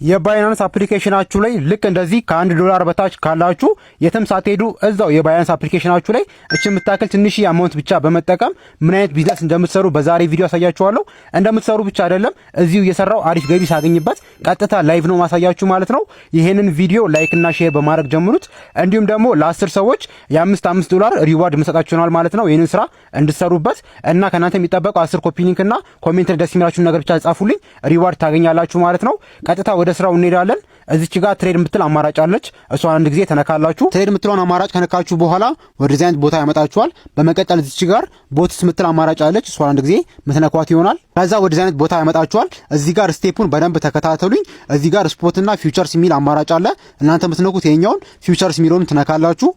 የ Binance application ኣችሁ ላይ ልክ እንደዚህ ከ1 ዶላር በታች ካላችሁ የትም ሳትሄዱ እዛው የ Binance application ኣችሁ ላይ እች የምታክል ትንሽ amount ብቻ በመጠቀም ምን አይነት ቢዝነስ እንደምትሰሩ በዛሬ ቪዲዮ አሳያችኋለሁ። እንደምትሰሩ ብቻ አይደለም፣ እዚሁ እየሰራው አሪፍ ገቢ ሳገኝበት ቀጥታ live ነው ማሳያችሁ ማለት ነው። ይሄንን ቪዲዮ like እና share በማድረግ ጀምሩት። እንዲሁም ደግሞ ለ10 ሰዎች የ5 5 ዶላር reward የምሰጣችሁ ይሆናል ማለት ነው። ይህንን ስራ እንድትሰሩበት እና ከእናንተ የሚጠበቀው 10 copy link እና comment ደስ የሚላችሁን ነገር ብቻ ጻፉልኝ፣ reward ታገኛላችሁ ማለት ነው። ቀጥታ ወደ ስራው እንሄዳለን። እዚች ጋር trade የምትል አማራጭ አለች። እሷን አንድ ጊዜ ትነካላችሁ። Trade የምትለውን አማራጭ ከነካችሁ በኋላ ወደዚህ አይነት ቦታ ያመጣችኋል። በመቀጠል እዚች ጋር bots የምትል አማራጭ አለች። እሷን አንድ ጊዜ ምትነኳት ይሆናል። ከዛ ወደዚህ አይነት ቦታ ያመጣችኋል። እዚህ ጋር step ኡን በደንብ ተከታተሉኝ። እዚህ ጋር spot ና futures የሚል አማራጭ አለ። እናንተ የምትነኩት ይሄኛውን futures የሚለውን ትነካላችሁ።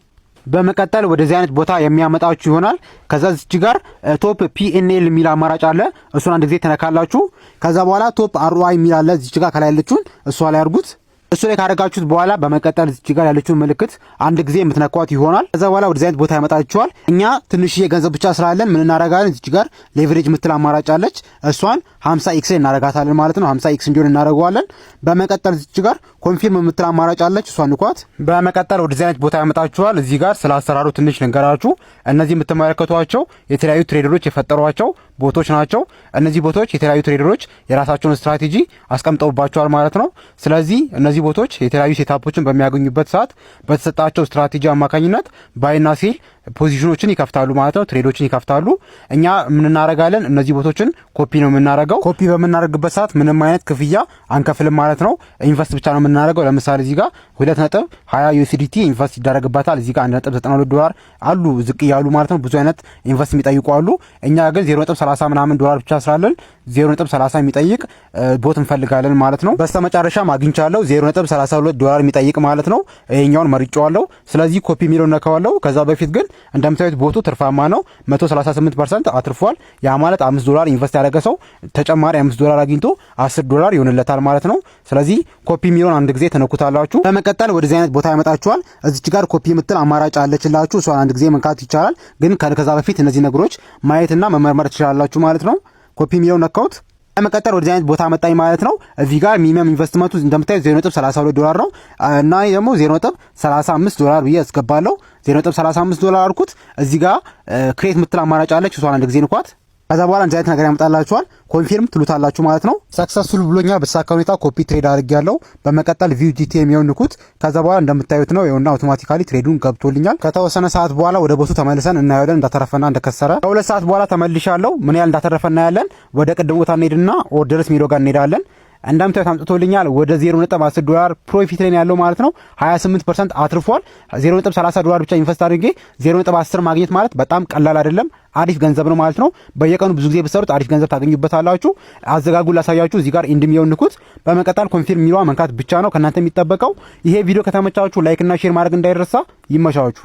በመቀጠል ወደዚህ አይነት ቦታ የሚያመጣችሁ ይሆናል። ከዛ እዚች ጋር top PNL የሚል አማራጭ አለ። እሱን አንድ ጊዜ ትነካላችሁ። ከዛ በኋላ top ROI የሚል አለ። እዚች ጋር ከላይ ያለችውን እሷ ላይ አድርጉት። እሱ ላይ ካደረጋችሁት በኋላ በመቀጠል እዚች ጋር ያለችውን ምልክት አንድ ጊዜ የምትነኳት ይሆናል። ከዛ በኋላ ወደዚህ አይነት ቦታ ያመጣችኋል። እኛ ትንሽዬ ገንዘብ ብቻ ስላለን ምን እናደርጋለን? እዚች ጋር leverage የምትል አማራጭ አለች። እሷን 50 x እናደርጋታለን ማለት ነው። 50 x እንዲሆን እናደርገዋለን። በመቀጠል እዚች ጋር confirm የምትል አማራጭ አለች። እሷን ንኳት። በመቀጠል ወደዚህ አይነት ቦታ ያመጣችኋል። እዚህ ጋር ስለ አሰራሩ ትንሽ ልንገራችሁ። እነዚህ የምትመለከቷቸው የተለያዩ trader ኦች የፈጠሯቸው bot ኦች ናቸው። እነዚህ bot ኦች የተለያዩ trader ኦች የራሳቸውን ስትራቴጂ አስቀምጠውባቸዋል ማለት ነው። ስለዚህ እነዚህ bot ኦች የተለያዩ setup ኦችን በሚያገኙበት ሰዓት በተሰጣቸው ስትራቴጂ አማካኝነት buy ና sell position ኦችን ይከፍታሉ ማለት ነው። Trade ኦችን ይከፍታሉ። እኛ ምን እናደርጋለን? እነዚህ bot ኦችን copy ነው የምናደርገው። ኮፒ በምናደርግበት ሰዓት ምንም አይነት ክፍያ አንከፍልም ማለት ነው። Invest ብቻ ነው የምናደርገው። ለምሳሌ እዚህ ጋር 2.20 USDT invest ይደረግበታል። እዚህ ጋር 1.92 ዶላር አሉ ዝቅ እያሉ ማለት ነው። ብዙ አይነት invest የሚጠይቁ አሉ። እኛ ግን 0.30 ምናምን ዶላር ብቻ ስላለን 0.30 የሚጠይቅ bot እንፈልጋለን ማለት ነው። በስተመጨረሻም አግኝቻለሁ፣ 0.32 ዶላር የሚጠይቅ ማለት ነው። ይሄኛውን መርጬዋለሁ። ስለዚህ ኮፒ የሚለውን ነካዋለሁ። ከዛ በፊት ግን እንደምታዩት bot ኡ ትርፋማ ነው። 138% አትርፏል። ያ ማለት 5 ዶላር invest ያደረገ ሰው ተጨማሪ 5 ዶላር አግኝቶ 10 ዶላር ይሆንለታል ማለት ነው። ስለዚህ ኮፒ የሚለውን አንድ ጊዜ ትነኩታላችሁ። በመቀጠል ወደዚህ አይነት ቦታ ያመጣችኋል። እዚች ጋር ኮፒ የምትል አማራጭ አለችላችሁ። እሷን አንድ ጊዜ መንካት ይቻላል። ግን ከዛ በፊት እነዚህ ነገሮች ማየትና መመርመር ትችላላችሁ ማለት ነው። ኮፒ የሚለውን ነካሁት። በመቀጠል ወደዚህ አይነት ቦታ መጣኝ ማለት ነው። እዚህ ጋር minimum investment ኡ እንደምታዩት 0.32 ዶላር ነው እና ደግሞ 0.35 ዶላር ብዬ አስገባለሁ። 0.35 ዶላር አልኩት። እዚህ ጋር create የምትል አማራጭ አለች። እሷን አንድ ጊዜ ንኳት። ከዛ በኋላ እንደዚህ አይነት ነገር ያመጣላችኋል። Confirm ትሉታላችሁ ማለት ነው። Successful ብሎኛል። በተሳካ ሁኔታ copy trade አድርጌያለሁ። በመቀጠል view detail የሚለውን ንኩት። ከዛ በኋላ እንደምታዩት ነው ይኸውና automatically trade ኡን ገብቶልኛል። ከተወሰነ ሰዓት በኋላ ወደ bot ኡ ተመልሰን እናየዋለን እንዳተረፈና እንደከሰረ። ከ2 ሰዓት በኋላ ተመልሻለሁ። ምን ያህል እንዳተረፈ እናያለን። ወደ ቅድሙ ቦታ እንሄድና orders የሚለው ጋር እንሄዳለን። እንደምታዩት አምጥቶልኛል። ወደ 0.10 ዶላር profit ላይ ያለው ማለት ነው። 28% አትርፏል። 0.30 ዶላር ብቻ invest አድርጌ 0.10 ማግኘት ማለት በጣም ቀላል አይደለም። አሪፍ ገንዘብ ነው ማለት ነው። በየቀኑ ብዙ ጊዜ ብትሰሩት አሪፍ ገንዘብ ታገኙበታላችሁ። አዘጋጉን ላሳያችሁ። እዚህ ጋር end የሚለውን ንኩት። በመቀጠል confirm የሚለዋ መንካት ብቻ ነው ከእናንተ የሚጠበቀው። ይሄ ቪዲዮ ከተመቻችሁ like እና share ማድረግ እንዳይረሳ። ይመቻችሁ።